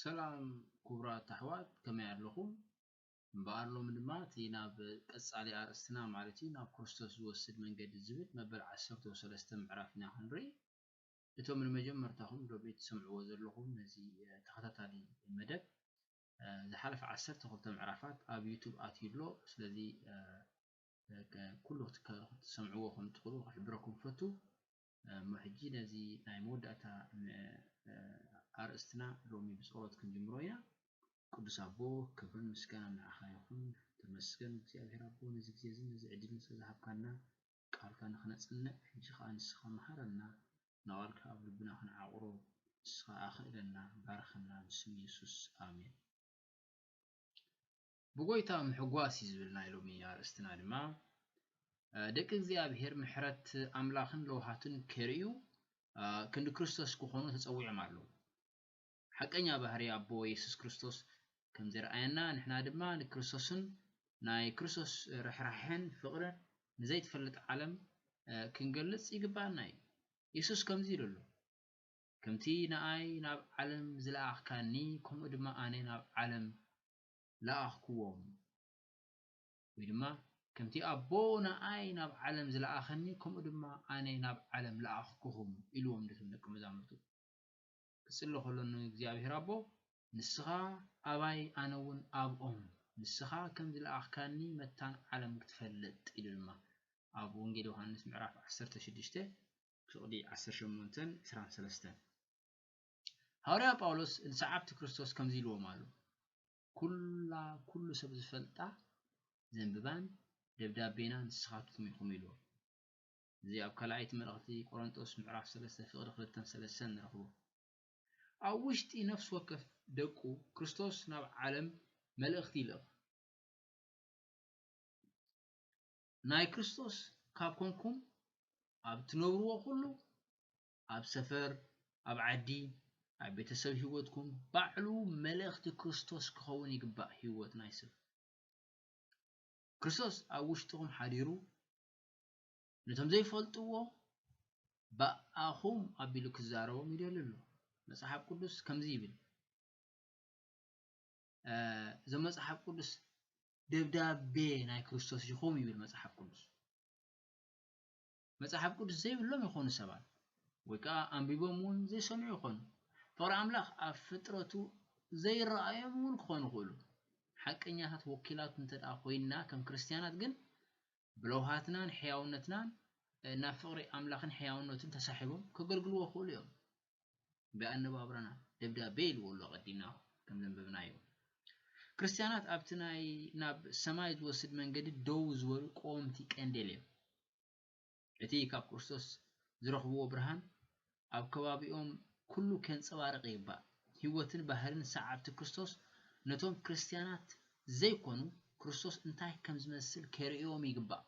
ሰላም ክቡራት ኣሕዋት፣ ከመይ ኣለኹም? እምበኣር ሎሚ ድማ እቲ ናብ ቀጻሊ ኣርእስትና፣ ማለት እዩ፣ ናብ ክርስቶስ ዝወስድ መንገዲ ዝብል መበል ዓሰርተ ሰለስተ ምዕራፍ ኢና ክንርኢ። እቶም ንመጀመርታኹም ሎሚ ትሰምዕዎ ዘለኹም ነዚ፣ እ፣ ተኸታታሊ መደብ፣ እ፣ ዝሓለፈ ዓሰርተ ክልተ ምዕራፋት ኣብ ዩቱብ ኣትዩ ኣሎ። ስለዚ፣ እ፣ እ፣ ከ-፣ ኩሉ ክት-፣ ከ-፣ ክትሰምዕዎ ከም ትኽእሉ ክሕብረኩም ፈቱ። እ፣ እሞ ሕጂ ነዚ ናይ መወዳእታ ም-፣ እ፣ ኣርእስትና ሎሚ ብጸሎት ክንጅምሮ ኢና። ቅዱስ ኣቦ፣ ክብርን ምስጋናን ንዓኻ ይኹን። ተመስገን እግዚኣብሔር ኣቦ፣ ነዚ ግዜ እዚ፣ ነዚ ዕድል ስለ ዝሃብካና፣ ቃልካ ንኽነጽንዕ፣ ሕጂ ኸኣ ንስኻ መሃረና፣ ንቓልካ ኣብ ልብና ክንዓቑሮ ንስኻ ኣኽእለና፣ ባርኸና፣ ብስም የሱስ፣ ኣሜን። ብጎይታ ምሕጓስ እዩ ዝብል ናይ ሎሚ ኣርእስትና ድማ፣ እ፣ ደቂ እግዚኣብሔር ምሕረት ኣምላኽን ለውሃቱን ከርእዩ፣ እ፣ ክንዲ ክርስቶስ ክኾኑ ተጸዊዖም ኣለዉ። ሓቀኛ ባህሪ ኣቦ የሱስ ክርስቶስ ከም ዘርኣየና፣ ንሕና ድማ ንክርስቶስን ናይ ክርስቶስ ርሕራሐን ፍቕርን ንዘይትፈልጥ ዓለም፣ እ፣ ክንገልጽ ይግባኣና እዩ። የሱስ ከምዚ ኢሉ ኣሎ፣ "ከምቲ ንኣይ ናብ ዓለም ዝለኣኽካኒ፣ ከምኡ ድማ ኣነ ናብ ዓለም ለኣኽክዎም።" ወይ ድማ፣ "ከምቲ ኣቦ ንኣይ ናብ ዓለም ዝለኣኸኒ፣ ከምኡ ድማ ኣነ ናብ ዓለም ለኣኽኩኹም" ኢልዎም ነቶም ደቂ መዛሙርቱ። ክጽሊ ከሎ ንእግዚኣብሔር ኣቦ፣ "ንስኻ ኣባይ፣ ኣነ እውን ኣብኦም፣ ንስኻ ከም ዝለኣኽካኒ መታን ዓለም ክትፈልጥ" ኢሉ ድማ ኣብ ወንጌል ዮሃንስ ምዕራፍ ዓሰርተ ሽዱሽተ ፍቕዲ ዓሰርተ ሸሞንተን ዕስራን ሰለስተን። ሃዋርያ ጳውሎስ ንሰዓብቲ ክርስቶስ ከምዚ ኢልዎም ኣሎ፣ "ኩላ፣ ኩሉ ሰብ ዝፈልጣ ዘንብባን ደብዳቤና ንስኻትኩም ኢኹም" ኢልዎም። እዚ ኣብ ካልኣይቲ መልእኽቲ ቆሮንጦስ ምዕራፍ ሰለስተ ፍቕዲ ክልተን ሰለስተን ንረኽቦ። ኣብ ውሽጢ ነፍሲ ወከፍ ደቁ ክርስቶስ ናብ ዓለም መልእኽቲ ይልእኽ። ናይ ክርስቶስ ካብ ኮንኩም፣ ኣብ ትነብርዎ ኩሉ፣ ኣብ ሰፈር፣ ኣብ ዓዲ፣ ኣብ ቤተሰብ ህይወትኩም ባዕሉ መልእኽቲ ክርስቶስ ክኸውን ይግባእ ህይወት ናይ ሰብ። ክርስቶስ ኣብ ውሽጥኹም ሓዲሩ፣ ነቶም ዘይፈልጥዎ ብኣኹም ኣቢሉ ክዛረቦም ይደሊ ኣሎ። መጽሓፍ ቅዱስ ከምዚ ይብል፣ እ፣ እዞም መጽሓፍ ቅዱስ ደብዳቤ ናይ ክርስቶስ ኢኹም ይብል መጽሓፍ ቅዱስ። መጽሓፍ ቅዱስ ዘይብሎም ይኾኑ ሰባት፣ ወይ ከኣ ኣንቢቦም እውን ዘይሰምዑ ይኾኑ። ፍቕሪ ኣምላኽ ኣብ ፍጥረቱ ዘይረኣዮም እውን ክኾኑ ይኽእሉ። ሓቀኛታት ወኪላቱ እንተ ደኣ ኮይንና ከም ክርስትያናት ግን፣ ብለውሃትናን ሕያውነትናን፣ እ፣ ናብ ፍቕሪ ኣምላኽን ሕያውነቱን ተሳሒቦም ከገልግልዎ ይኽእሉ እዮም። ብኣነባብራና ደብዳቤ ኢልዎ ኣሎ ኣቐዲምና ከም ዘንበብናዮ። ክርስትያናት ኣብቲ ናይ ናብ ሰማይ ዝወስድ መንገዲ ደው ዝበሉ ቀወምቲ ቀንዴል እዮም። እቲ ካብ ክርስቶስ ዝረኽብዎ ብርሃን ኣብ ከባቢኦም ኩሉ ከንጸባርቕ ይግባእ። ህይወትን ባህርን ሰዓብቲ ክርስቶስ ነቶም ክርስትያናት ዘይኮኑ ክርስቶስ እንታይ ከም ዝመስል ከርእዮም ይግባእ።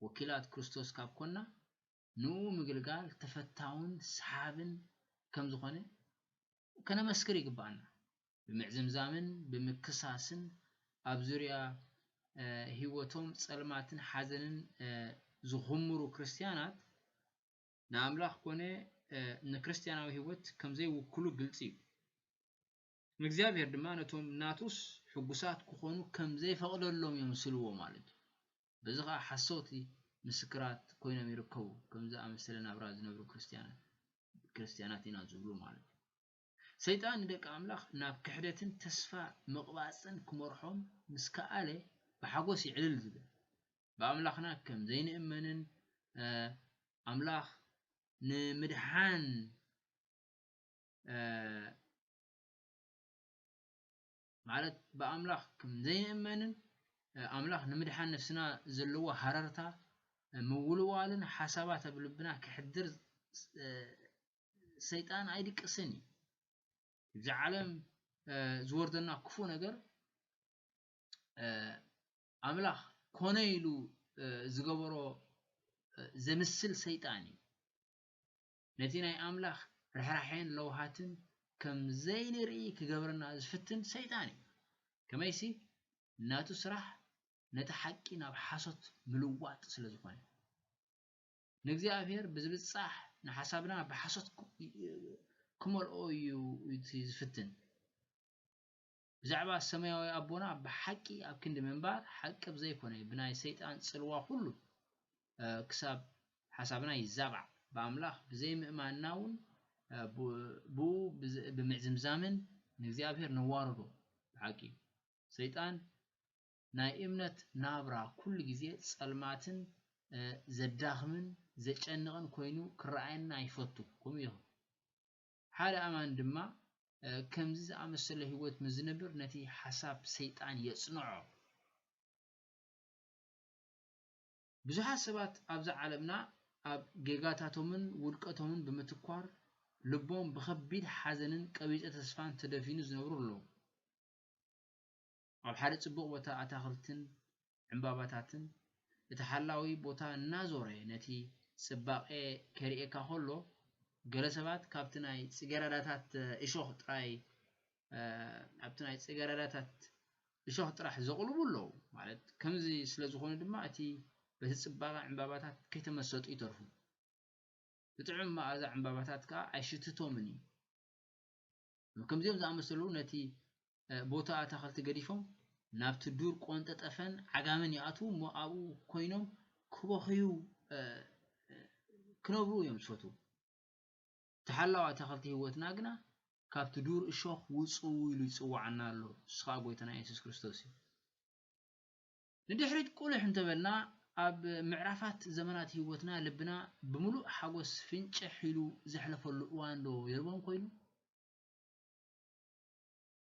ወኪላት ክርስቶስ ካብ ኮና፣ ንኡ ምግልጋል ተፈታውን ሰሓብን ከም ዝኾነ ከነመስክር ይግባኣና። ብምዕዝምዛምን ብምክሳስን ኣብ ዙርያ፣ እ፣ ህይወቶም ጸልማትን ሓዘንን፣ እ፣ ዝኹምሩ ክርስትያናት ንኣምላኽ ኮነ፣ እ፣ ንክርስትያናዊ ህይወት ከም ዘይውክሉ ግልጺ እዩ። ንእግዚኣብሔር ድማ ነቶም ናቱስ ሕጉሳት ክኾኑ ከም ዘይፈቕደሎም እዮም ምስልዎ ማለት እዩ። በዚ ኸኣ ሓሰውቲ ምስክራት ኮይኖም ይርከቡ። ከም ዝኣመሰለ ናብራ ዝነብሩ ክርስትያናት፣ ክርስትያናት ኢና ዝብሉ ማለት እዩ። ሰይጣን ንደቂ ኣምላኽ ናብ ክሕደትን ተስፋ ምቕባጽን ክመርሖም ምስ ከኣለ ብሓጎስ ይዕልል ዝብል። ብኣምላኽና ከም ዘይንእመንን፣ እ፣ ኣምላኽ ንምድሓን፣ እ፣ ማለት ብኣምላኽ ከም ዘይንእመንን፣ እ፣ ኣምላኽ ንምድሓን ነፍስና ዘለዎ ሃረርታ፣ እ፣ ምውልዋልን ሓሳባት ኣብ ልብና ክሕድር፣ እ፣ ሰይጣን ኣይድቅስን እዩ። እዚ ዓለም፣ እ፣ ዝወርደና ክፉእ ነገር፣ እ፣ ኣምላኽ ኮነ ኢሉ፣ እ፣ ዝገበሮ፣ እ፣ ዘምስል ሰይጣን እዩ። ነቲ ናይ ኣምላኽ ርሕራሐን ለውሃትን ከም ዘይንርኢ ክገብረና ዝፍትን ሰይጣን እዩ። ከመይሲ ናቱ ስራሕ ነቲ ሓቂ ናብ ሓሶት ምልዋጥ ስለ ዝኾነ። ንእግዚኣብሔር ብዝብጻሕ ንሓሳብና ብሓሶት ክ-፣ ክመልኦ እዩ እቲ ዝፍትን። ብዛዕባ ሰማያዊ ኣቦና ብሓቂ ኣብ ክንዲ ምንባር ሓቂ ብዘይኮነ ብናይ ሰይጣን ጽልዋ ኩሉ ክሳብ ሓሳብና ይዛባዕ፣ ብኣምላኽ ብዘይምእማንና እውን ብኡ ብምዕዝምዛምን ንእግዚኣብሔር ነዋርዶ። ብሓቂ ሰይጣን ናይ እምነት ናብራ ኩሉ ግዜ ጸልማትን ዘዳኽምን ዘጨንቕን ኮይኑ ክረኣየና ይፈቱ። ከምኡ ይኹን ሓደ ኣማን ድማ ከምዚ ዝኣመሰለ ህይወት ምስ ዝነብር ነቲ ሓሳብ ሰይጣን የጽንዖ። ብዙሓት ሰባት ኣብዛ ዓለምና ኣብ ጌጋታቶምን ውድቀቶምን ብምትኳር ልቦም ብኸቢድ ሓዘንን ቀቢጸ ተስፋን ተደፊኑ ዝነብሩ ኣለዉ። ኣብ ሓደ ጽቡቕ ቦታ ኣታኽልትን ዕምባባታትን እቲ ሓላዊ ቦታ እናዞረ ነቲ ጽባቐ ከርእየካ ከሎ፣ ገለ ሰባት ካብቲ ናይ ጽጌረዳታት እሾኽ ጥራይ ኣብቲ ናይ ጽጌረዳታት እሾኽ ጥራሕ ዘቑልቡ ኣለዉ። ማለት ከምዚ ስለ ዝኾነ ድማ እቲ በቲ ጽባቐ ዕምባባታት ከይተመሰጡ ይተርፉ። ዝጥዕም መኣዛ ዕምባባታት ከኣ ኣይሽትቶምን እዩ። ከምዚኦም ዝኣመሰሉ ነቲ ቦታ ኣታኸልቲ ገዲፎም ናብቲ ዱር ቆንጠጠፈን ዓጋመን ይኣትዉ እሞ ኣብኡ ኮይኖም ክበኽዩ ክነብሩ እዮም ዝፈትዉ። ተሓላዋ ተኸልቲ ህይወትና ግና ካብቲ ዱር እሾኽ ውጽኡ ኢሉ ይጽዋዓና ኣሎ። እሱ ኸኣ ጎይታና የሱስ ክርስቶስ እዩ። ንድሕሪት ቁልሕ እንተበልና ኣብ ምዕራፋት ዘመናት ህይወትና ልብና ብምሉእ ሓጎስ ፍንጭሕ ኢሉ ዘሕለፈሉ እዋን ዶ የልቦን ኮይኑ?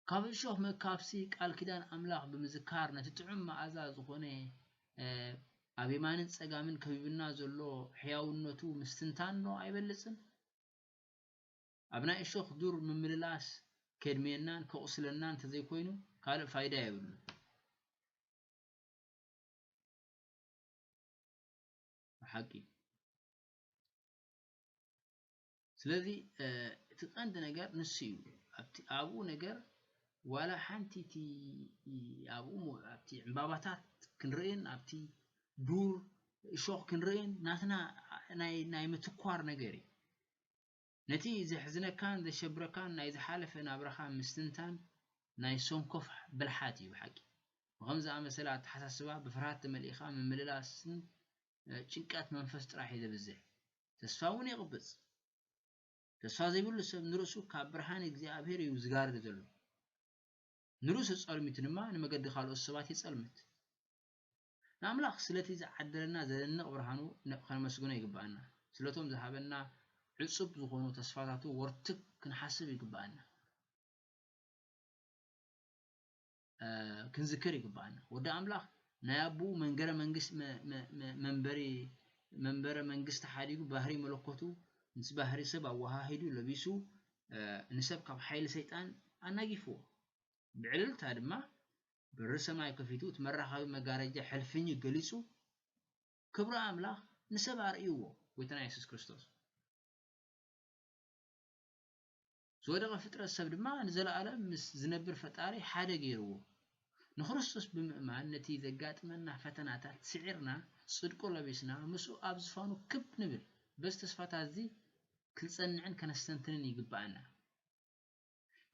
ካብ እሾኽ ምእካብሲ ቃል ኪዳን ኣምላኽ ብምዝካር ነቲ ጥዑም መኣዛ ዝኾነ ኣብ የማንን ጸጋምን ከቢብና ዘሎ ሕያውነቱ ምስትንታን ዶ ኣይበልጽን? ኣብ ናይ እሾኽ ዱር ምምልላስ ከድምየናን ከቑስለናን እንተዘይኮይኑ ካልእ ፋይዳ የብሉን። ብሓቂ ስለዚ እቲ ቀንዲ ነገር ንሱ እዩ። ኣብኡ ነገር ዋላ ሓንቲ እቲ ኣብኡ ኣብቲ ዕምባባታት ክንርእን ኣብቲ ዱር እሾኽ ክንርእን ናትና ናይ ምትኳር ነገር እዩ። ነቲ ዘሕዝነካን ዘሸብረካን ናይ ዝሓለፈ ናብራኻ ምስትንታን ናይ ሰንኮፍ ብልሓት እዩ ብሓቂ። ብኸም ዝኣመሰለ ኣተሓሳስባ ብፍርሃት ተመሊእኻ ምምልላስን ጭንቀት መንፈስ ጥራሕ እዩ ዘብዝሕ። ተስፋ እውን የቕብጽ። ተስፋ ዘይብሉ ሰብ ንርእሱ ካብ ብርሃን እግዚኣብሔር እዩ ዝጋርድ ዘሎ። ንርእሱ ጸልሚቱ ድማ ንመገዲ ካልኦት ሰባት ይጸልምት። ንኣምላኽ ስለቲ ዝዓደለና ዘደንቕ ብርሃኑ ከነመስግኖ ይግብኣና። ስለቶም ዝሃበና ዕጹብ ዝኾኑ ተስፋታቱ ወርትግ ክንሓስብ ይግብኣና። ክንዝክር ይግብኣና። ወዲ ኣምላኽ ናይ ኣቦኡ መንገረ መንግስት መንበሪ መንበረ መንግስቲ ሓዲጉ ባህሪ መለኮቱ ምስ ባህሪ ሰብ ኣወሃሂዱ ለቢሱ ንሰብ ካብ ሓይሊ ሰይጣን ኣናጊፍዎ። ብዕልልታ ድማ በሪ ሰማይ ከፊቱ እቲ መራኸቢ መጋረጃ ሕልፍኝ ገሊጹ ክብሪ ኣምላኽ ንሰብ ኣርእይዎ። ጎይታና የሱስ ክርስቶስ ዝወደቐ ፍጥረት ሰብ ድማ ንዘለኣለም ምስ ዝነብር ፈጣሪ ሓደ ገይርዎ። ንክርስቶስ ብምእማን ነቲ ዘጋጥመና ፈተናታት ስዒርና ጽድቁ ለቢስና ምስኡ ኣብ ዝፋኑ ክብ ንብል። በዚ ተስፋታት እዚ ክንጸንዕን ከነስተንትንን ይግብኣና።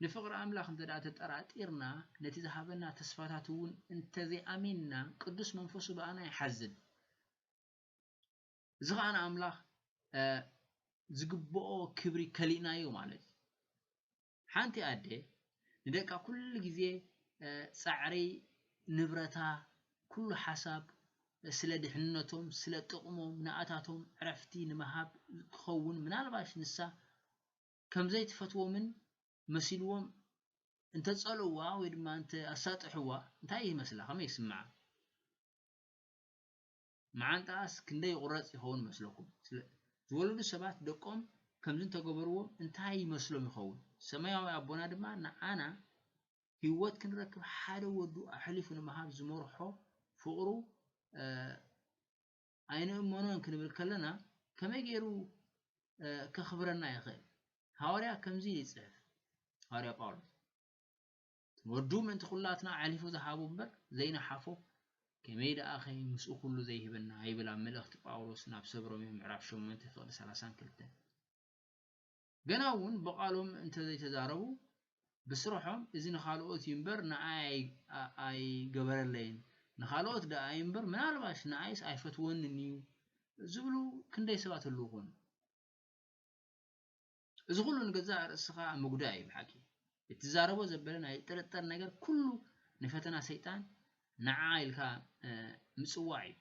ንፍቕሪ ኣምላኽ እንተ ደኣ ተጠራጢርና ነቲ ዝሃበና ተስፋታት እውን እንተዘይኣሚንና ቅዱስ መንፈሱ ብኣና ይሓዝን። እዚ ኸኣ ንኣምላኽ ዝግብኦ ክብሪ ከሊእናዮ ማለት እዩ። ሓንቲ ኣደ ንደቃ ኩሉ ግዜ ጻዕሪ ንብረታ ኩሉ ሓሳብ ስለ ድሕንነቶም ስለ ጥቕሞም ንኣታቶም ዕረፍቲ ንምሃብ ክኸውን ምናልባሽ ንሳ ከም ዘይትፈትዎምን መሲልዎም እንተ ጸልእዋ ወይ ድማ እንተ ኣሳጥሕዋ እንታይ ይመስላ? ከመይ ይስምዓ? መዓንጣኣስ ክንደይ ይቑረጽ ይኸውን መስለኩም? ዝወለዱ ሰባት ደቆም ከምዚ እንተገበርዎም እንታይ ይመስሎም ይኸውን? ሰማያዊ ኣቦና ድማ ንዓና ህይወት ክንረክብ ሓደ ወዱ ኣሕሊፉ ንምሃብ ዝመርሖ ፍቕሩ ኣይንእመኖን ክንብል ከለና ከመይ ገይሩ ከኽብረና ይኽእል? ሃዋርያ ከምዚ ይጽሕፍ፣ ሃዋርያ ጳውሎስ ወዱ ምእንቲ ኩላትና ኣሕሊፉ ዝሃቡ እምበር ዘይነሓፎ ከመይ ደኣ ኸይ ምስኡ ኩሉ ዘይህበና ይብል ኣብ መልእኽቲ ጳውሎስ ናብ ሰብ ሮሜ ምዕራፍ ሸሞንተ ፍቕዲ ሰላሳን ክልተን። ገና እውን ብቓሎም እንተዘይተዛረቡ ብስርሖም እዚ ንኻልኦት እዩ እምበር ንኣይ ኣይ- ኣይ- ኣይገበረለይን፣ ንኻልኦት ደኣ እዩ እምበር ምናልባሽ ንኣይስ ኣይፈትወንን እዩ ዝብሉ ክንደይ ሰባት ኣለዉ ይኾኑ። እዚ ኩሉ ንገዛእ ርእስኻ ምጉዳእ እዩ ብሓቂ። እትዛረቦ ዘበለ ናይ ጥርጥር ነገር ኩሉ ንፈተና ሰይጣን ንዓ ኢልካ ምጽዋዕ እዩ።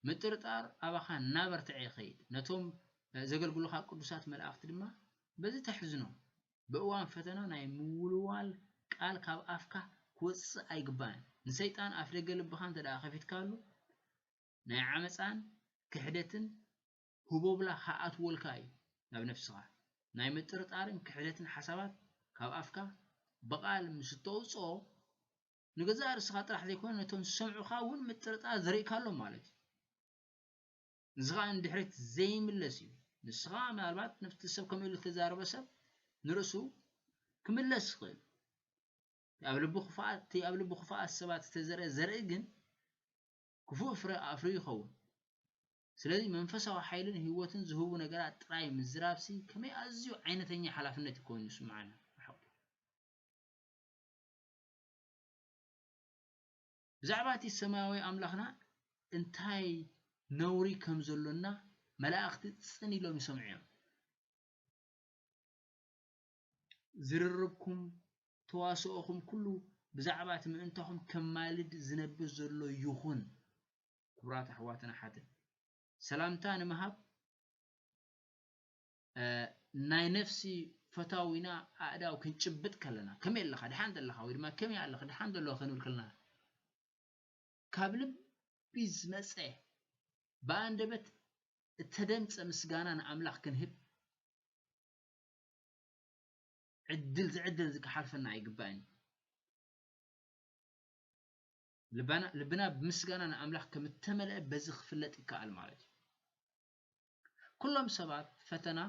ምጥርጣር ኣባኻ እናበርትዐ ይኸይድ። ነቶም ዘገልግሉኻ ቅዱሳት መላእኽቲ ድማ በዚ ተሕዝኖም። ብእዋን ፈተና ናይ ምውልዋል ቃል ካብ ኣፍካ ክወጽእ ኣይግባእን። ንሰይጣን ኣፍደገ ልብኻ እንተ ደኣ ከፊትካሉ ናይ ዓመጻን ክሕደትን ህቦብላ ክኣትወልካ እዩ ናብ ነፍስኻ። ናይ ምጥርጣርን ክሕደትን ሓሳባት ካብ ኣፍካ ብቓል ምስ እተውጽኦ ንገዛእ ርእስኻ ጥራሕ ዘይኮነ ነቶም ዝሰምዑኻ እውን ምጥርጣር ዘርእካሎም ማለት እዩ። እዚ ኸዓ ንድሕሪት ዘይምለስ እዩ። ንስኻ ምናልባት ነቲ ሰብ ከምኡ ኢሉ ዝተዛረበ ሰብ ንርእሱ ክምለስ ይኽእል። ኣብ ልቡ ክፉኣት እቲ ኣብ ልቡ ክፉኣት ሰባት ዝተዘርአ ዘርኢ ግን ክፉእ ፍረ ኣፍርዩ ይኸውን። ስለዚ መንፈሳዊ ሓይልን ህይወትን ዝህቡ ነገራት ጥራይ ምዝራብሲ ከመይ ኣዝዩ ዓይነተኛ ሓላፍነት እዩ ኮይኑ ይስምዓና ብሓቂ። ብዛዕባ እቲ ሰማያዊ ኣምላኽና እንታይ ነውሪ ከም ዘሎና መላእኽቲ ጽን ኢሎም ይሰምዑ እዮም። ዝርርብኩም ተዋስኦኹም ኩሉ ብዛዕባ እቲ ምእንታኹም ከማልድ ዝነብር ዘሎ ይኹን። ክቡራት ኣሕዋትን ኣሓትን፣ ሰላምታ ንምሃብ ናይ ነፍሲ ፈታዊና ኣእዳው ክንጭብጥ ከለና፣ ከመይ ኣለኻ ድሓን ዘለኻ ወይ ድማ ከመይ ኣለኺ ድሓን ዘለዋ ክንብል ከለና፣ ካብ ልቢ ዝመጸ ብኣንደበት እተደምጸ ምስጋና ንኣምላኽ ክንህብ ዕድል ዝዕድል ክሓልፈና ኣይግባእን። ልባና ልብና ብምስጋና ንኣምላኽ ከም እተመልአ በዚ ክፍለጥ ይከኣል ማለት እዩ። ኩሎም ሰባት ፈተና፣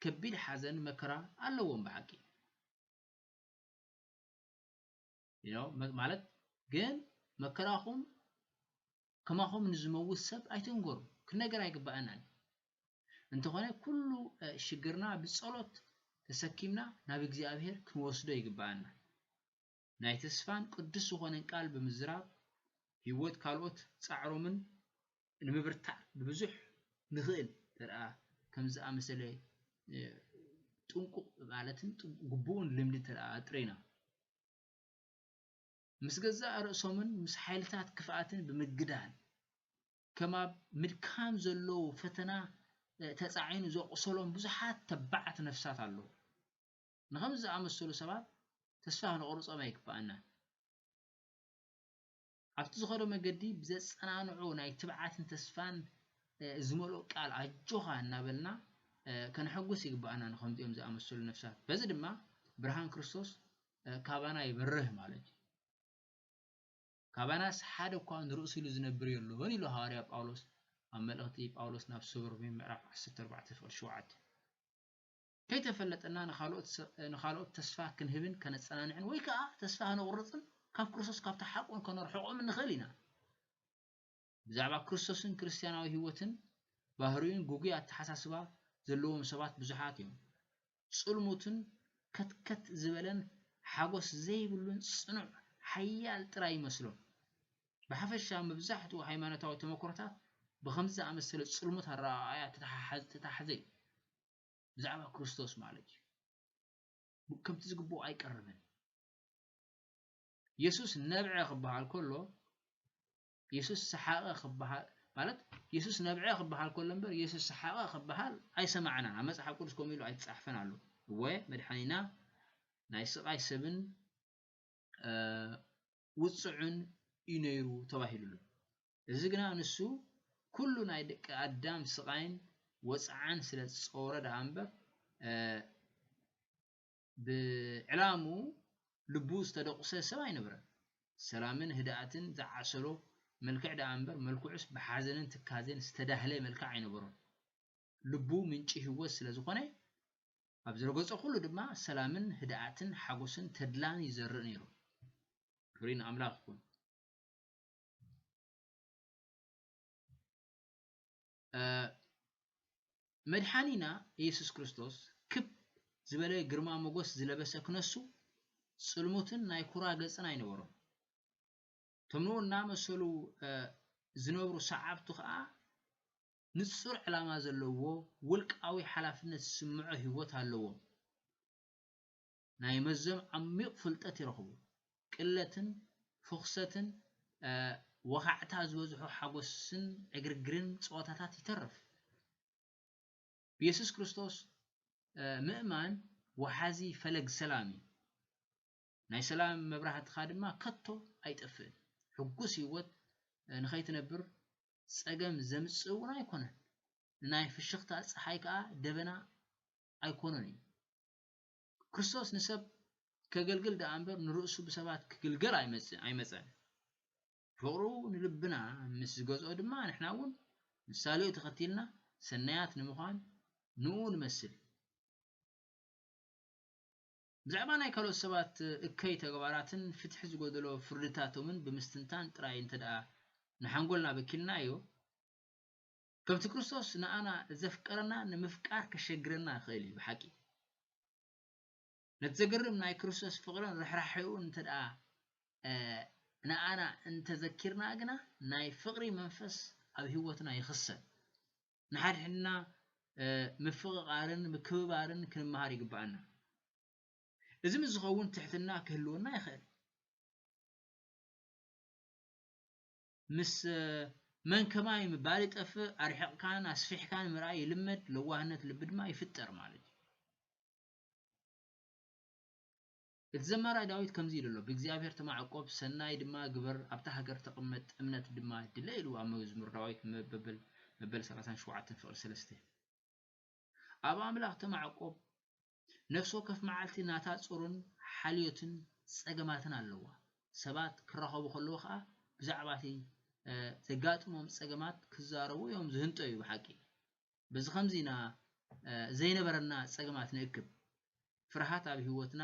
ከቢድ ሓዘን፣ መከራ ኣለዎም ብሓቂ። You know፣ መ- ማለት ግን መከራኹም ከማኹም ንዝመውት ሰብ ኣይትንገሩ፣ ክነገር ኣይግባእናን። እንተኾነ ኩሉ ሽግርና ብጸሎት ተሰኪምና ናብ እግዚኣብሔር ክንወስዶ ይግባኣና። ናይ ተስፋን ቅዱስ ዝኾነን ቃል ብምዝራብ ህይወት ካልኦት ጻዕሮምን ንምብርታዕ ብብዙሕ ንኽእል ተደኣ ከም ዝኣመሰለ ጥንቁቕ ማለትን ግቡእን ልምዲ ተደኣ ኣጥሪና ምስ ገዛእ ርእሶምን ምስ ሓይልታት ክፍኣትን ብምግዳል ከም ኣብ ምድካም ዘለዉ ፈተና ተጻዒኑ ዘቑሰሎም ብዙሓት ተባዓት ነፍሳት ኣለዉ። ንኸምዚ ዝኣመሰሉ ሰባት ተስፋ ክንቖርጾም ኣይግባኣናን። ኣብቲ ዝኸዶ መገዲ ብዘጸናንዑ ናይ ትብዓትን ተስፋን ዝመልኦ ቃል ኣጆኻ እናበልና ከነሐጉስ ይግባኣና ንኸምዚኦም ዝኣመሰሉ ነፍሳት። በዚ ድማ ብርሃን ክርስቶስ ካባና ይበርህ ማለት እዩ። ካባናስ ሓደ እኳ ንርእሱ ኢሉ ዝነብር የሎን ኢሉ ሃዋርያ ጳውሎስ ኣብ መልእኽቲ ጳውሎስ ናብ ስሩርሚ ምዕራፍ ዓሰርተ ኣርባዕተ ፍቕዲ ሸውዓተ። ከይተፈለጠና ንኻልኦት ተስፋ ክንህብን ከነጸናንዕን ወይ ከኣ ተስፋ ከነቑርጽን ካብ ክርስቶስ ካብ ተሓቆን ከነርሕቖምን ንኽእል ኢና። ብዛዕባ ክርስቶስን ክርስትያናዊ ህይወትን ባህርዩን ግጉይ ኣተሓሳስባ ዘለዎም ሰባት ብዙሓት እዮም። ጽልሙትን ከትከት ዝበለን ሓጎስ ዘይብሉን ጽኑዕ ሓያል ጥራይ ይመስሎም። ብሓፈሻ መብዛሕትኡ ሃይማኖታዊ ተመክሮታት ብኸምዚ ዝኣመሰለ ጽልሙት ኣረኣእያ ተተሓሓዘ እዩ። ብዛዕባ ክርስቶስ ማለት እዩ። ከምቲ ዝግብኦ ኣይቀርብን። የሱስ ነብዐ ክበሃል ከሎ የሱስ ሰሓቐ ክበሃል ማለት የሱስ ነብዐ ክበሃል ከሎ እምበር የሱስ ሰሓቐ ክበሃል ኣይሰማዕናን። ኣብ መጽሓፍ ቅዱስ ከምኡ ኢሉ ኣይተጻሕፈን ኣሎ። እወ መድሓኒና ናይ ስቓይ ሰብን ውጹዕን እዩ ነይሩ ተባሂሉሉ። እዚ ግና ንሱ ኩሉ ናይ ደቂ ኣዳም ስቓይን ወጽዓን ስለ ዝጸወረ ደኣ እምበር ብዕላምኡ ልቡ ዝተደቑሰ ሰብ ኣይነበረን። ሰላምን ህድኣትን ዝዓሰሎ መልክዕ ደኣ እምበር መልክዑስ ብሓዘንን ትካዜን ዝተዳህለ መልክዕ ኣይነበሮን። ልቡ ምንጪ ህይወት ስለ ዝኾነ ኣብ ዝረገጾ ኩሉ ድማ ሰላምን ህድኣትን ሓጎስን ተድላን ይዘርእ ነይሩ። ክብሪ ንኣምላኽ ይኹን። መድሓኒና ኢየሱስ ክርስቶስ ክብ ዝበለ ግርማ ሞገስ ዝለበሰ ክነሱ፣ ጽልሙትን ናይ ኩራ ገጽን ኣይነበሮን። እቶም ንኡ እናመሰሉ፣ እ፣ ዝነብሩ ሰዓብቱ ኸኣ ንጹር ዕላማ ዘለዎ፣ ውልቃዊ ሓላፍነት ዝስምዖ ህይወት ኣለዎም። ናይ መዞም ዓሚቕ ፍልጠት ይረኽቡ። ቅለትን ፍኹሰትን፣ እ፣ ወኻዕታ ዝበዝሖ ሓጎስን ዕግርግርን ጸወታታት ይተርፍ። ብየሱስ ክርስቶስ፣ እ፣ ምእማን ወሓዚ ፈለግ ሰላም እዩ። ናይ ሰላም መብራህትኻ ድማ ከቶ ኣይጠፍእን። ሕጉስ ህይወት፣ እ፣ ንኸይትነብር ጸገም ዘምጽእ እውን ኣይኮነን። ንናይ ፍሽኽታ ጸሓይ ከኣ ደበና ኣይኮነን እዩ። ክርስቶስ ንሰብ ከገልግል ደኣ እምበር ንርእሱ ብሰባት ክግልገል ኣይመጽ-፣ ኣይመጸን። ፍቕሩ ንልብና ምስ ዝገዝኦ ድማ ንሕና እውን ምሳሌኡ ተኸቲልና ሰናያት ንምዃን ንኡ ንመስል። ብዛዕባ ናይ ካልኦት ሰባት እከይ ተግባራትን ፍትሒ ዝጎደሎ ፍርድታቶምን ብምስትንታን ጥራይ እንተ ደኣ ንሓንጎልና በኪልናዮ፣ ከምቲ ክርስቶስ ንኣና ዘፍቀረና ንምፍቃር ከሸግረና ይኽእል እዩ ብሓቂ። ነቲ ዘገርም ናይ ክርስቶስ ፍቕርን ርሕራሕኡን እንተ ደኣ፣ እ፣ ንኣና እንተዘኪርና ግና ናይ ፍቕሪ መንፈስ ኣብ ህይወትና ይኽሰት። ንሓድሕድና፣ እ፣ ምፍቕቓርን ምክብባርን ክንመሃር ይግብኣና። እዚ ምስ ዝኸውን ትሕትና ክህልወና ይኽእል። ምስ፣ እ፣ መን ከማይ ምባል ይጠፍእ፣ ኣርሒቕካን ኣስፊሕካን ምርኣይ ይልመድ፣ ለዋህነት ልቢ ድማ ይፍጠር ማለት እዩ። እቲ ዘማራይ ዳዊት ከምዚ ኢሉ ኣሎ፣ "ብእግዚኣብሔር ተማዕቆብ፣ ሰናይ ድማ ግበር፣ ኣብታ ሃገር ተቐመጥ፣ እምነት ድማ ድለ" ኢሉ ኣብ መዝሙር ዳዊት መበል፣ መበል ሰላሳን ሸውዓተን ፍቕሪ ሰለስተ። ኣብ ኣምላኽ ተማዕቆብ፣ ነፍሲ ወከፍ መዓልቲ ናታ ጾርን ሓልዮትን ጸገማትን ኣለዋ። ሰባት ክራኸቡ ከለዉ ኸኣ ብዛዕባ እቲ፣ እ፣ ዘጋጥሞም ጸገማት ክዛረቡ እዮም ዝህንጠዩ ብሓቂ። በዚ ኸምዚ ኢና፣ እ፣ ዘይነበረና ጸገማት ንእክብ። ፍርሃት ኣብ ህይወትና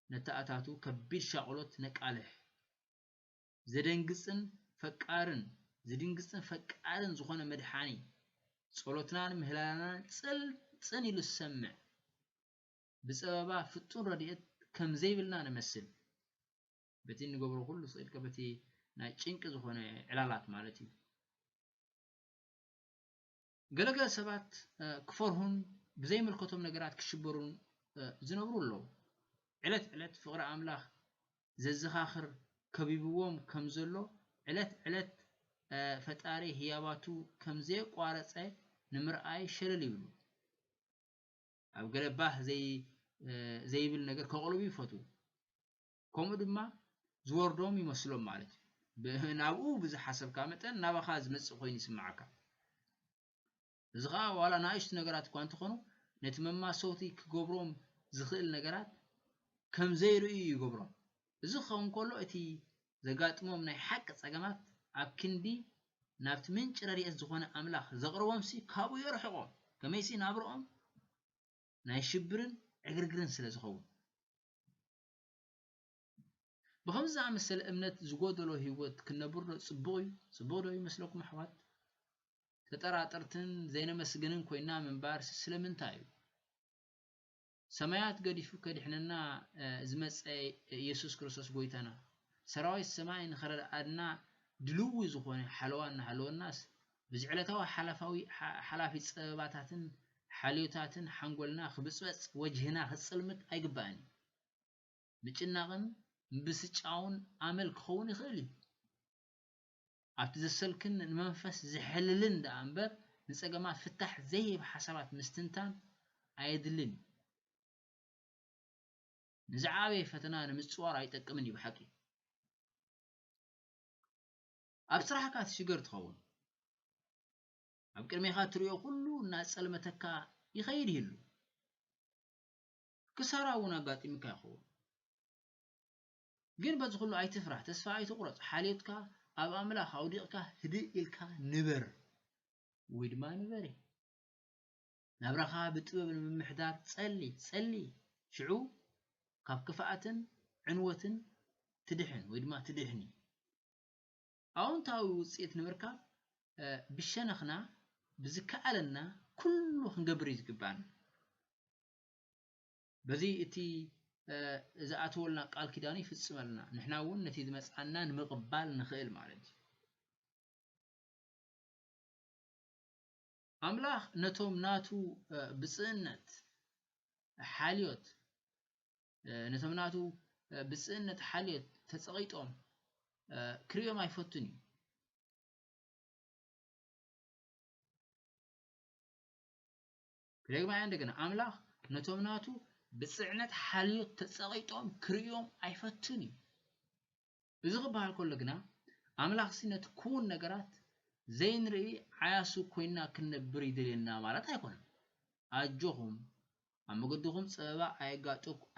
ነተኣታቱ ከቢድ ሻቕሎት ነቃልሕ። ዘደንግጽን ፈቃርን፣ ዝድንግጽን ፈቃርን ዝኾነ መድሓኒ፣ ጸሎትናን ምህላላናን ጽልጽን ኢሉ ዝሰምዕ፣ ብጸበባ ፍጹም ረድኤት ከም ዘይብልና ንመስል። በቲ እንገብሮ ኩሉ ስቕ ኢልካ በቲ ናይ ጭንቂ ዝኾነ ዕላላት ማለት እዩ። ገለገለ ሰባት፣ እ፣ ክፈርሁን ብዘይምልከቶም ነገራት ክሽበሩን፣ እ፣ ዝነብሩ ኣለዉ። ዕለት ዕለት ፍቕሪ ኣምላኽ ዘዘኻኽር ከቢብዎም ከም ዘሎ፣ ዕለት ዕለት፣ እ፣ ፈጣሪ ህያባቱ ከም ዘየቋረጸ ንምርኣይ ሸለል ይብሉ። ኣብ ገለ ባህ ዘይ-፣ እ፣ ዘይብል ነገር ከቕልቡ ይፈትዉ። ከምኡ ድማ ዝወርዶም ይመስሎም ማለት እዩ። ብ-፣ ናብኡ ብዝሓሰብካ መጠን ናባኻ ዝመጽእ ኮይኑ ይስምዓካ። እዚ ኸኣ ዋላ ንኣሽቱ ነገራት እኳ እንተኾኑ፣ ነቲ መማሰውቲ ክገብሮም ዝኽእል ነገራት ከም ዘይርእዩ ይገብሮም። እዚ ክኸውን ከሎ፣ እቲ ዘጋጥሞም ናይ ሓቂ ጸገማት ኣብ ክንዲ ናብቲ ምንጪ ረድኤት ዝኾነ ኣምላኽ ዘቕርቦምሲ፣ ካብኡ የርሕቖም። ከመይሲ ናብርኦም ናይ ሽብርን ዕግርግርን ስለ ዝኸውን። ብኸምዚ ዝኣመሰለ እምነት ዝጎደሎ ህይወት ክነብር ዶ ጽቡቕ እዩ? ጽቡቕ ዶ ይመስለኩም ኣሕዋት? ተጠራጠርትን ዘይነመስግንን ኮይና ምንባር ስለምንታይ እዩ? ሰማያት ገዲፉ ከድሕነና፣ እ፣ ዝመጸ ኢየሱስ ክርስቶስ ጎይታና፣ ሰራዊት ሰማይ ንኸረድኣና ድልዊ ዝኾነ ሓለዋ እናሃለወናስ፣ ብዚ ዕለታዊ ሓላፋዊ፣ ሓ-፣ ሓላፊ ጸበባታትን ሓልዮታትን ሓንጎልና ክብጽበጽ፣ ወጅህና ክጽልምት ኣይግባእን እዩ። ምጭናቕን ምብስጫውን ኣመል ክኸውን ይኽእል እዩ። ኣብቲ ዘሰልክን ንመንፈስ ዘሕልልን ደኣ እምበር፣ ንጸገማት ፍታሕ ዘይህብ ሓሳባት ምስትንታን ኣየድልን እዩ። ንዝዓበየ ፈተና ንምጽዋር ኣይጠቅምን እዩ ብሓቂ። ኣብ ስራሕካ ትሽገር ትኸውን። ኣብ ቅድሜኻ እትሪኦ ኩሉ እናጸልመተካ ይኸይድ ይህሉ። ክሳራ እውን ኣጋጢሙካ ይኸውን። ግን በዚ ኩሉ ኣይትፍራህ፣ ተስፋ ኣይትቑረጽ። ሓልዮትካ ኣብ ኣምላኽ ኣውዲቕካ ህድእ ኢልካ ንበር፣ ወይ ድማ ንበሪ። ናብራኻ ብጥበብ ንምምሕዳር ጸሊ፣ ጸሊ። ሽዑ ካብ ክፍኣትን ዕንወትን ትድሕን ወይ ድማ ትድሕኒ። ኣዎንታዊ ውጽኢት ንምርካብ፣ እ፣ ብሸነኽና ብዝከኣለና ኩሉ ክንገብር እዩ ዝግባና። በዚ እቲ ዝኣተወልና ቃል ኪዳኑ ይፍጽመልና። ንሕና እውን ነቲ ዝመጽኣና ንምቕባል ንኽእል ማለት እዩ። ኣምላኽ ነቶም ናቱ ብጽእነት ሓልዮት ነቶም ናቱ ብጽእነት ሓልዮት ተጸቒጦም ክርእዮም ኣይፈቱን እዩ። ክደግማ እያ እንደገና፣ ኣምላኽ ነቶም ናቱ ብጽዕነት ሓልዮት ተጸቒጦም ክርእዮም ኣይፈቱን እዩ። እዚ ክበሃል ከሎ ግና ኣምላኽሲ ነቲ ክውን ነገራት ዘይንርኢ ዓያሱ ኮይና ክንነብር ይደልየና ማለት ኣይኮነን። ኣጆኹም ኣብ መገድኹም ጸበባ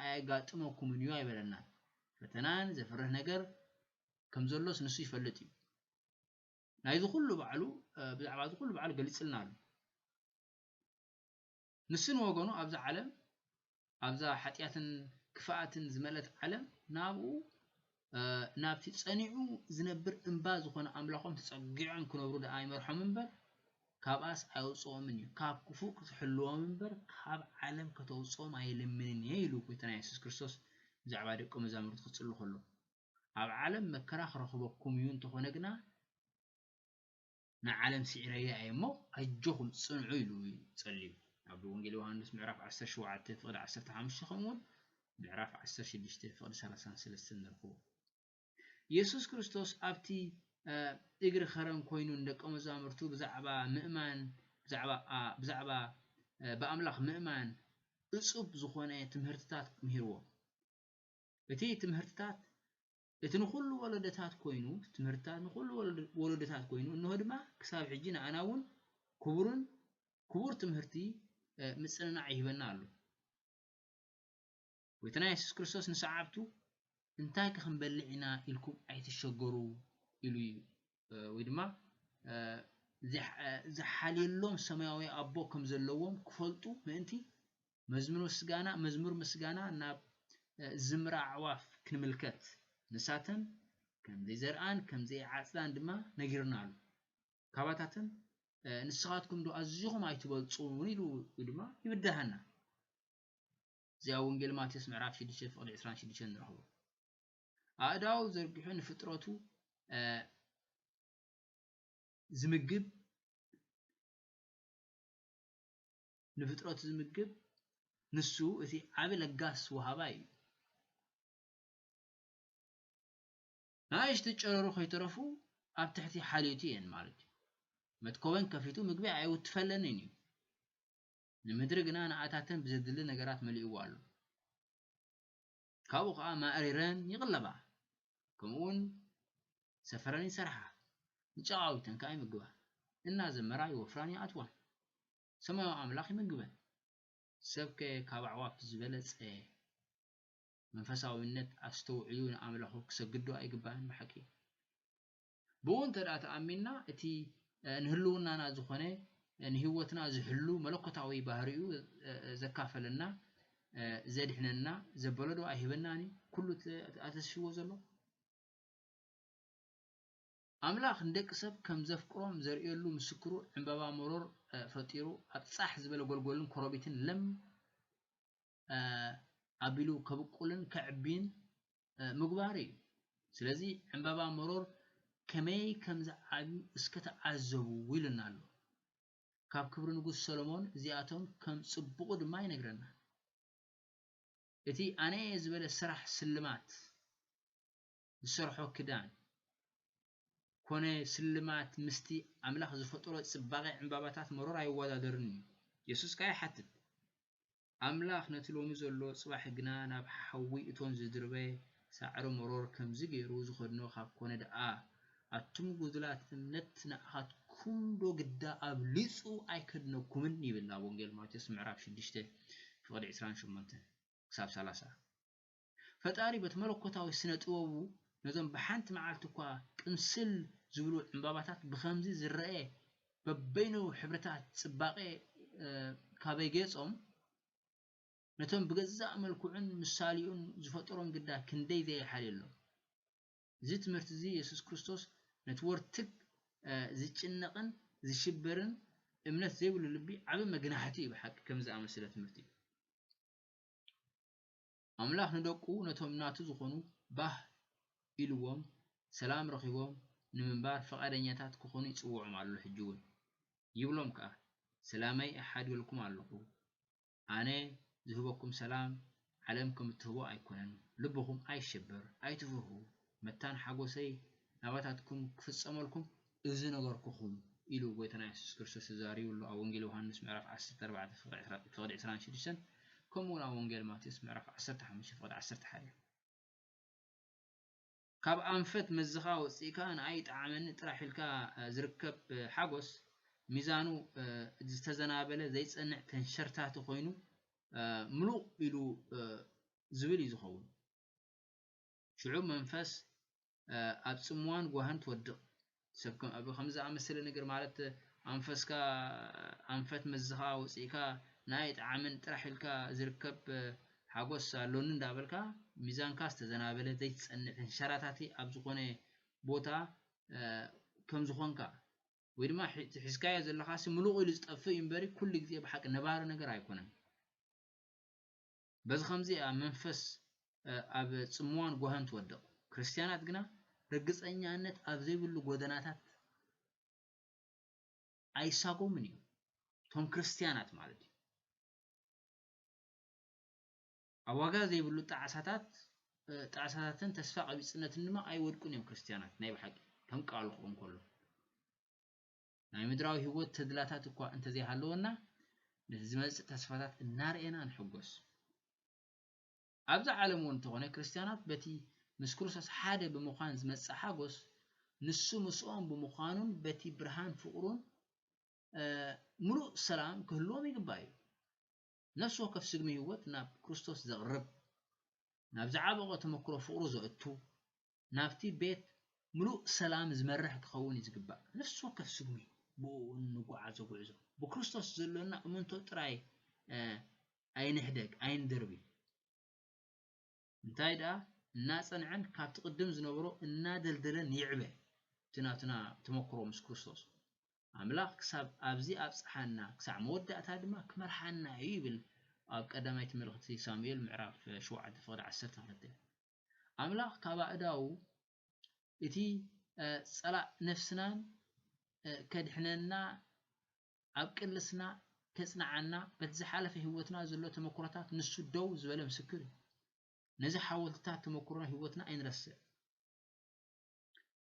ኣየጋጥመኩምን እዩ ኣይበለናን። ፈተናን ዘፍርህ ነገር ከም ዘሎስ ንሱ ይፈልጥ እዩ። ናይዚ ኩሉ ባዕሉ ብዛዕባ እዚ ኩሉ ባዕሉ ገሊጽልና ኣሎ። ንሱ ንወገኑ ኣብዛ ዓለም ኣብዛ ሓጢኣትን ክፍኣትን ዝመልአት ዓለም ናብኡ ናብቲ ጸኒዑ ዝነብር እምባ ዝኾነ ኣምላኾም ተጸጊዖም ክነብሩ ደኣ ይመርሖም እምበር ካብኣስ ኣየውጽኦምን እዩ። ካብ ክፉእ ክትሕልዎም እምበር ካብ ዓለም ከተውጽኦም ኣይልምንን እየ ኢሉ ጎይታና የሱስ ክርስቶስ ብዛዕባ ደቀ መዛሙርቱ ክጽሊ ከሎ፣ ኣብ ዓለም መከራ ክረኽበኩም እዩ፣ እንተኾነ ግና ንዓለም ስዒረያ እየ እሞ ኣጆኹም ጽንዑ ኢሉ ጸልዩ። ኣብ ወንጌል ዮሃንስ ምዕራፍ ዓሰርተ ሸውዓተ ፍቕዲ ዓሰርተ ሓሙሽተ ከምኡውን ምዕራፍ ዓሰርተ ሽዱሽተ ፍቕዲ ሰላሳን ሰለስተን ንረኽቦ። የሱስ ክርስቶስ ኣብቲ እግሪ ኸረን ኮይኑ ንደቀ መዛሙርቱ ብዛዕባ ምእማን ብዛዕባ ብዛዕባ ብኣምላኽ ምእማን እጹብ ዝኾነ ትምህርትታት ምሂርዎም። እቲ ትምህርትታት እቲ ንኹሉ ወለደታት ኮይኑ ትምህርትታት ንኹሉ ወለደታት ኮይኑ እንሆ ድማ ክሳብ ሕጂ ንኣና እውን ክቡርን ክቡር ትምህርቲ ምጽንናዕ ይህበና ኣሎ። ጎይታና የሱስ ክርስቶስ ንሰዓብቱ እንታይ ከ ክንበልዕ ኢና ኢልኩም ኣይትሸገሩ ኢሉ እዩ። ወይ ድማ ዝሓልየሎም ሰማያዊ ኣቦ ከም ዘለዎም ክፈልጡ ምእንቲ መዝሙር ምስጋና መዝሙር ምስጋና ናብ ዝምራ ኣዕዋፍ ክንምልከት፣ ንሳተን ከም ዘይዘርኣን ከም ዘይዓጽዳን ድማ ነጊርና ኣሎ። ካባታተን ንስኻትኩም ዶ ኣዚኹም ኣይትበልጹን ኢሉ ድማ ይብድሃና። እዚኣ ወንጌል ማቴዎስ ምዕራፍ ሽዱሽተ ፍቕዲ ዕስራን ሽዱሽተን ንረኽቦ። ኣእዳው ዘርጊሑ ንፍጥረቱ ዝምግብ ንፍጥረቱ ዝምግብ ንሱ እቲ ዓቢ ለጋስ ወሃባይ እዩ። ንኣሽቱ ጨረሩ ከይተረፉ ኣብ ትሕቲ ሓልዮቱ እየን ማለት እዩ። መትኮበን ከፊቱ ምግቢ ኣይውትፈለንን እዩ። ንምድሪ ግና ንኣታተን ብዘድሊ ነገራት መሊእዎ ኣሎ። ካብኡ ኸኣ ማእሪረን ይቕለባ፣ ከምኡውን ሰፈረን ይሰርሓ፣ ንጨቓዊተን ከኣ ይምግባ። እናዘመራ ይወፍራን ይኣትዋን። ሰማያዊ ኣምላኽ ይምግበን። ሰብከ ካብ ኣዕዋፍ ዝበለጸ መንፈሳዊነት ኣስተውዒሉ ንኣምላኹ ክሰግድ ዶ ኣይግባእን? ብሓቂ ብኡ እንተ ደኣ ተኣሚንና፣ እቲ ንህልውናና ዝኾነ ንህይወትና ዝሕሉ መለኮታዊ ባህሪኡ ዘካፈለና ዘድሕነና ዘበሎ ዶ ኣይህበናን እዩ? ኩሉ ኣተስፍዎ ዘሎ ኣምላኽ ንደቂ ሰብ ከም ዘፍቅሮም ዘርእየሉ ምስክሩ ዕምባባ መሮር ፈጢሩ ኣብ ጻሕ ዝበለ ጎልጎልን ኮረቢትን ለም ኣቢሉ ከብቁልን ከዕቢን ምግባር እዩ። ስለዚ ዕምባባ መሮር ከመይ ከም ዝዓብዩ እስከ ተዓዘቡ ኢሉና ኣሎ። ካብ ክብሪ ንጉስ ሰሎሞን እዚኣቶም ከም ጽቡቑ ድማ ይነግረና። እቲ ኣነ ዝበለ ስራሕ ስልማት ዝሰርሖ ክዳን ኮነ ስልማት ምስቲ ኣምላኽ ዝፈጠሮ ጽባቐ ዕምባባታት መሮር ኣይወዳደርን እዩ። የሱስ ከኣ ይሓትት፣ ኣምላኽ ነቲ ሎሚ ዘሎ ጽባሕ ግና ናብ ሓዊ እቶን ዝድርበ ሳዕሪ መሮር ከምዚ ገይሩ ዝኸድኖ ካብ ኮነ ደኣ፣ ኣቱም ጉዱላት እምነት ንኣኻትኩም ዶ ግዳ ኣብሊጹ ኣይከድነኩምን? ይብል ኣብ ወንጌል ማቴዎስ ምዕራፍ ሽዱሽተ ፍቕዲ ዕስራን ሸሞንተን ክሳብ ሰላሳ። ፈጣሪ በቲ መለኮታዊ ስነ ጥበቡ ነዞም ብሓንቲ መዓልቲ እኳ ቅምስል ዝብሉ ዕምባባታት ብኸምዚ ዝረአ በበይኑ ሕብርታት ጽባቐ ካበይ ገጾም ነቶም ብገዛእ መልክዑን ምሳሌኡን ዝፈጠሮም ግዳ ክንደይ ዘይሓልየሎም። እዚ ትምህርቲ እዚ የሱስ ክርስቶስ ነቲ ወርትግ ዝጭነቕን ዝሽበርን እምነት ዘይብሉ ልቢ ዓቢ መግናሕቲ እዩ። ብሓቂ ከምዚ ዝኣመሰለ ትምህርቲ ኣምላኽ ንደቁ ነቶም ናቱ ዝኾኑ ባህ ኢልዎም ሰላም ረኺቦም ንምንባር ፍቓደኛታት ክኾኑ ይጽውዖም ኣሎ። ሕጂ እውን ይብሎም ከኣ፣ ሰላመይ እሓድገልኩም ኣለኹ። ኣነ ዝህበኩም ሰላም ዓለም ከም እትህቦ ኣይኮነን። ልብኹም ኣይሸበር፣ ኣይትፍርሁ። መታን ሓጎሰይ ናባታትኩም ክፍጸመልኩም እዚ ነገርኩኹም ኢሉ ጎይታና የሱስ ክርስቶስ ተዛሪቡ ኣሎ ኣብ ወንጌል ዮሃንስ ምዕራፍ ዓሰርተ ኣርባዕተ ፍቕዲ ዕስራን ሽዱሽተን ከምኡ እውን ኣብ ወንጌል ማቴዎስ ምዕራፍ ዓሰርተ ሓሙሽተ ፍቕዲ ዓሰርተ ሓደ። ካብ ኣንፈት መዝኻ ወፂእካ ንኣይ ይጥዓመኒ ጥራሕ ኢልካ ዝርከብ ሓጎስ ሚዛኑ ዝተዘናበለ ዘይፀንዕ ተንሸርታቲ ኮይኑ ምሉቕ ኢሉ ዝብል እዩ ዝኸውን። ሽዑ መንፈስ ኣብ ጽምዋን ጓህን ትወድቕ። ሰብ ከም ኣብ ከም ዝኣመሰለ ነገር ማለት ኣንፈስካ ኣንፈት መዝኻ ወጺእካ ናይ ጣዕምን ጥራሕ ኢልካ ዝርከብ ሓጎስ ኣሎኒ እንዳበልካ ሚዛንካ ዝተዘናበለ ዘይትጸንዕ ተንሸራታቲ ኣብ ዝኾነ ቦታ ከም ዝኾንካ ወይ ድማ ሒ- ሒዝካዮ ዘለኻሲ ምሉቕ ኢሉ ዝጠፍእ እዩ እምበሪ ኩሉ ግዜ ብሓቂ ነባሪ ነገር ኣይኮነን። በዚ ኸምዚ እያ መንፈስ ኣብ ጽምዋን ጓህን ትወድቕ። ክርስትያናት ግና ርግጸኛነት ኣብ ዘይብሉ ጎደናታት ኣይሳጎምን እዮም። እቶም ክርስትያናት ማለት እዩ። ኣብ ዋጋ ዘይብሉ ጣዕሳታት ጣዕሳታትን ተስፋ ቀቢጽነትን ድማ ኣይወድቁን እዮም ክርስትያናት ናይ ብሓቂ ከም ቃሉ ክኸውን ከሎ። ናይ ምድራዊ ህይወት ተድላታት እኳ እንተዘይሃለወና ነቲ ዝመጽእ ተስፋታት እናርኤና ንሕጎስ። ኣብዚ ዓለም እውን እንተኾነ ክርስትያናት በቲ ምስ ክርስቶስ ሓደ ብምዃን ዝመጽእ ሓጎስ ንሱ ምስኦም ብምዃኑን በቲ ብርሃን ፍቕሩን ምሉእ ሰላም ክህልዎም ይግባእ እዩ። ነፍሲ ወከፍ ስግሚ ህይወት ናብ ክርስቶስ ዘቕርብ፣ ናብ ዝዓበቐ ተመክሮ ፍቕሩ ዘእቱ፣ ናብቲ ቤት ምሉእ ሰላም ዝመርሕ ክኸውን እዩ ዝግባእ። ነፍሲ ወከፍ ስግሚ ብኡ ንጓዓዞ ጉዕዞ ብክርስቶስ ዘሎና እምንቶ ጥራይ ኣይንሕደግ ኣይንደርቢ። እንታይ ደኣ እናጸንዐን ካብቲ ቅድም ዝነበሮ እናደልደለን ይዕበ እቲ ናትና ተመክሮ ምስ ክርስቶስ። ኣምላኽ ክሳብ ኣብዚ ኣብጽሓና ክሳዕ መወዳእታ ድማ ክመርሓና እዩ ይብል ኣብ ቀዳማይቲ መልእኽቲ ሳሙኤል ምዕራፍ ሸውዓተ ፍቕዲ ዓሰርተ ክልተ። ኣምላኽ ካብ ኣእዳዉ እቲ ጸላእ ነፍስናን ከድሕነና ኣብ ቅልስና ከጽንዓና በቲ ዝሓለፈ ህይወትና ዘሎ ተመክሮታት ንሱ ደው ዝበለ ምስክር እዩ። ነዚ ሓወልትታት ተመክሮ ህይወትና ኣይንረስዕ።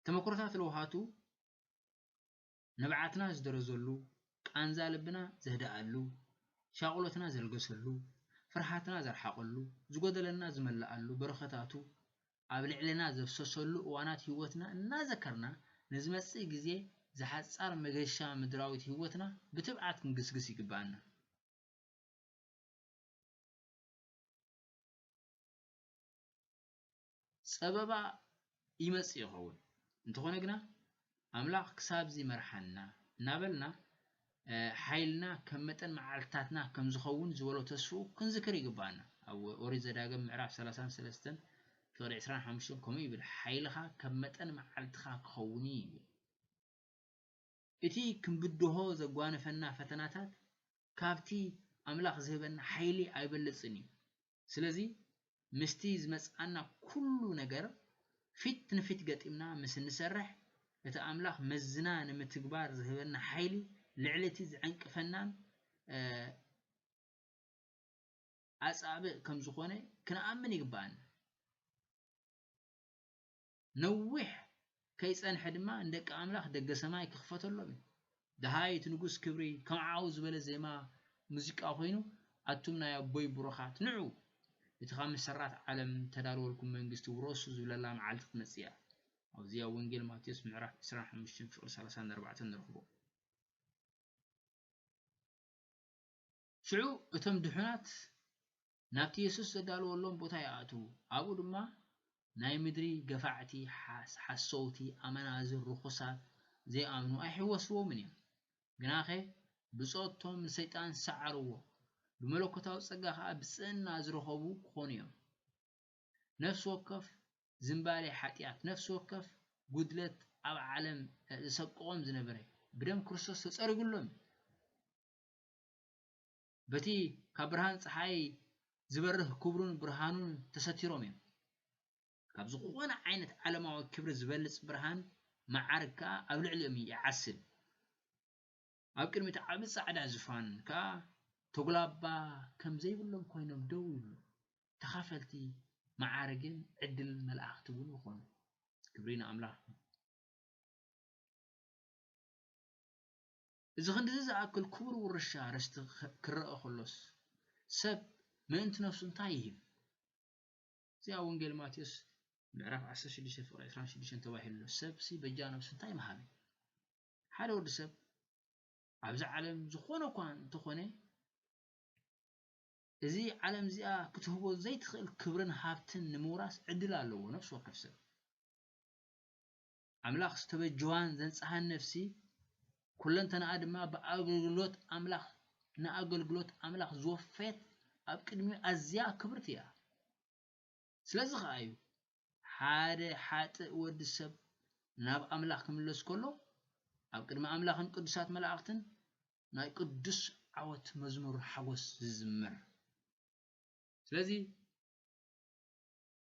ተመክሮታት ለውሃቱ ንብዓትና ዝደረዘሉ፣ ቃንዛ ልብና ዘህደኣሉ፣ ሻቕሎትና ዘልገሰሉ፣ ፍርሃትና ዘርሓቐሉ፣ ዝጎደለና ዝመልኣሉ በረኸታቱ ኣብ ልዕሌና ዘፍሰሰሉ እዋናት ህይወትና እናዘከርና ንዝመጽእ ግዜ ዝሓጻር መገሻ ምድራዊት ህይወትና ብትብዓት ክንግስግስ ይግብኣና። ጸበባ ይመጽእ ይኸውን። እንተኾነ ግና ኣምላኽ ክሳብዚ መርሓና እናበልና ሓይልና ከም መጠን መዓልትታትና ከም ዝኸውን ዝበሎ ተስፍኡ ክንዝክር ይግባኣና። ኣብ ኦሪት ዘዳግም ምዕራፍ ሰላሳን ሰለስተን ፍቕዲ ዕስራን ሓሙሽተን ከምኡ ይብል፣ ሓይልኻ ከም መጠን መዓልትኻ ክኸውን እዩ ይብል። እቲ ክንብድሆ ዘጓነፈና ፈተናታት ካብቲ ኣምላኽ ዝህበና ሓይሊ ኣይበልጽን እዩ። ስለዚ ምስቲ ዝመጽኣና ኩሉ ነገር ፊት ንፊት ገጢምና ምስ እንሰርሕ እቲ ኣምላኽ መዝና ንምትግባር ዝህበና ሓይሊ ልዕሊ እቲ ዝዕንቅፈናን ኣጻብእ ከም ዝኾነ ክንኣምን ይግብኣና። ነዊሕ ከይጸንሐ ድማ ንደቂ ኣምላኽ ደገ ሰማይ ክኽፈተሎም እዩ። ደሃይ እቲ ንጉስ ክብሪ ከም ዓው ዝበለ ዜማ ሙዚቃ ኮይኑ ኣቱም ናይ ኣቦይ ብሩኻት ንዑ እቲ ካብ መሰራት ዓለም ተዳለወልኩም መንግስቲ ውረሱ ዝብለላ መዓልቲ ክትመጽእ እያ። ኣብዚ ኣብ ወንጌል ማቴዎስ ምዕራፍ ዕስራን ሓሙሽተን ፍቕዲ ሰላሳን ኣርባዕተን ንረኽቦ። ሽዑ እቶም ድሑናት ናብቲ የሱስ ዘዳለወሎም ቦታ ይኣትዉ፣ ኣብኡ ድማ ናይ ምድሪ ገፋዕቲ፣ ሓስ-፣ ሓሰውቲ፣ ኣመናዝር፣ ርኹሳት፣ ዘይኣምኑ ኣይሕወስዎምን እዮም። ግናኸ ብጾቶም ንሰይጣን ዝሰዓርዎ፣ ብመለኮታዊ ጸጋ ኸኣ ብጽእና ዝረኸቡ ክኾኑ እዮም። ነፍሲ ወከፍ ዝንባሌ ሓጢኣት፣ ነፍሲ ወከፍ ጉድለት ኣብ ዓለም ዘሰቅቖም ዝነበረ ብደም ክርስቶስ ተጸሪጉሎም። በቲ ካብ ብርሃን ጸሓይ ዝበርህ ክብሩን ብርሃኑን ተሰቲሮም እዮም። ካብ ዝኾነ ዓይነት ዓለማዊ ክብሪ ዝበልጽ ብርሃን መዓርግ ከኣ ኣብ ልዕሊኦም ይዓስል። ኣብ ቅድሚ እቲ ዓቢ ጻዕዳ ዝፋን ከኣ ተጉላባ ከም ዘይብሎም ኮይኖም ደው ይብሉ። ተኻፈልቲ መዓርግን ዕድልን መላእኽቲ እውን ይኾኑ። ክብሪ ንኣምላኽ። እዚ ክንድዚ ዝኣክል ክቡር ውርሻ ርስቲ ክረአ ከሎስ፣ ሰብ ምእንቲ ነፍሱ እንታይ ይህብ? እዚ ኣብ ወንጌል ማቴዎስ ምዕራፍ ዓሰርተ ሽዱሽተ ፍቕሪ ዕስራን ሽዱሽተን ተባሂሉ ኣሎ። ሰብሲ በጃ ነፍሱ እንታይ ምሃበ? ሓደ ወዲ ሰብ ኣብዚ ዓለም ዝኾነ እኳ እንተኾነ፣ እዚ ዓለም እዚኣ ክትህቦ ዘይትኽእል ክብርን ሃብትን ንምውራስ ዕድል ኣለዎ ነፍሲ ወከፍ ሰብ። ኣምላኽ ዝተበጀዋን ዘንጽሃን ነፍሲ፣ ኩለንተናኣ ድማ ብኣገልግሎት ኣምላኽ፣ ንኣገልግሎት ኣምላኽ ዝወፈየት፣ ኣብ ቅድሚኡ ኣዝያ ክብርቲ እያ። ስለዚ ኸኣ እዩ ሓደ ሓጥእ ወዲ ሰብ ናብ ኣምላኽ ክምለስ ከሎ፣ ኣብ ቅድሚ ኣምላኽን ቅዱሳት መላእኽትን ናይ ቅዱስ ዓወት መዝሙር ሓጎስ ዝዝምር። ስለዚ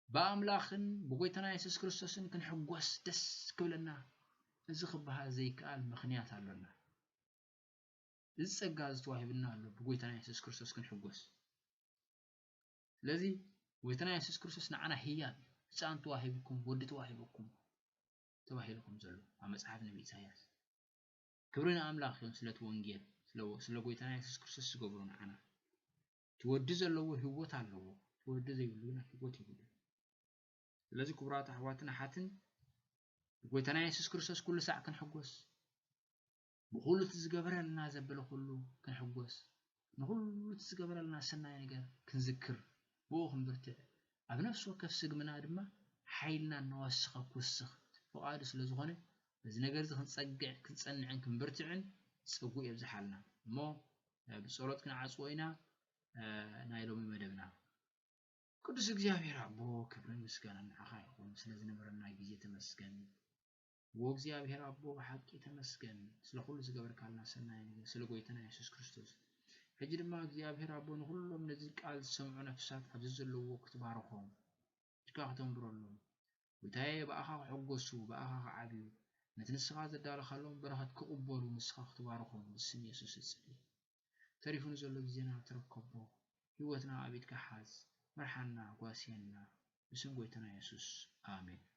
ብኣምላኽን ብጎይታና የሱስ ክርስቶስን ክንሕጎስ ደስ ክብለና፣ እዚ ክበሃል ዘይከኣል ምኽንያት ኣሎና። እዚ ጸጋ እዚ ተዋሂብና ኣሎ፣ ብጎይታና የሱስ ክርስቶስ ክንሕጎስ። ስለዚ ጎይታና የሱስ ክርስቶስ ንዓና ህያብ እዩ። ህጻን ተዋሂብኩም፣ ወዲ ተዋሂብኩም ተባሂሉ ከም ዘሎ ኣብ መጽሓፍ ነቢ ኢሳያስ። ክብሪ ንኣምላኽ ይኹን ስለቲ ወንጌል፣ ስለ፣ ስለ ጎይታና የሱስ ክርስቶስ ዝገብሮ ንዓና። እቲ ወዲ ዘለዎ ህይወት ኣለዎ፣ እቲ ወዲ ዘይብሉ ግና ህይወት የብሉን። ስለዚ ክቡራት ኣሕዋትን ኣሓትን፣ ብጎይታና የሱስ ክርስቶስ ኩሉ ሳዕ ክንሕጎስ፣ ብኹሉ እቲ ዝገበረልና ዘበለ ኩሉ ክንሕጎስ፣ ንኹሉ እቲ ዝገበረልና ሰናይ ነገር ክንዝክር፣ ብኡ ክንብርትዕ፣ ኣብ ነፍሲ ወከፍ ስግምና ድማ ሓይልና እናወሰኸ ክውስኽ ፍቓዱ ስለ ዝኾነ፣ በዚ ነገር እዚ ክንጸግዕ፣ ክንጸንዕን ክንብርትዕን ጸጉ የብዝሓልና። እሞ፣ እ፣ ብጸሎት ክንዓጽዎ ኢና፣ እ፣ ናይ ሎሚ መደብና። ቅዱስ እግዚኣብሔር ኣቦ፣ ክብርን ምስጋናን ንዓኻ ይኹን። ስለ ዝነበረና ግዜ ተመስገን። እዎ እግዚኣብሔር ኣቦ፣ ብሓቂ ተመስገን ስለ ኩሉ ዝገበርካልና ሰናይ ነገር፣ ስለ ጎይታና የሱስ ክርስቶስ። ሕጂ ድማ እግዚኣብሔር ኣቦ፣ ንኹሎም ነዚ ቃል ዝሰምዑ ነፍሳት ኣብዚ ዘለውዎ ክትባርኾም፣ ኢድካ ክተንብረሎም። ጎይታየ፣ ብኣኻ ክሕጎሱ፣ ብኣኻ ክዓብዩ፣ ነቲ ንስኻ ዘዳለኻሎም በረኸት ክቕበሉ ንስኻ ክትባርኾም ብስም የሱስ እጽሊ። ተሪፉ ንዘሎ ግዜና ተረከቦ። ህይወትና ኣብ ኢድካ ሓዝ። መርሓና፣ ጓስየና። ብስም ጎይታና የሱስ። ኣሜን።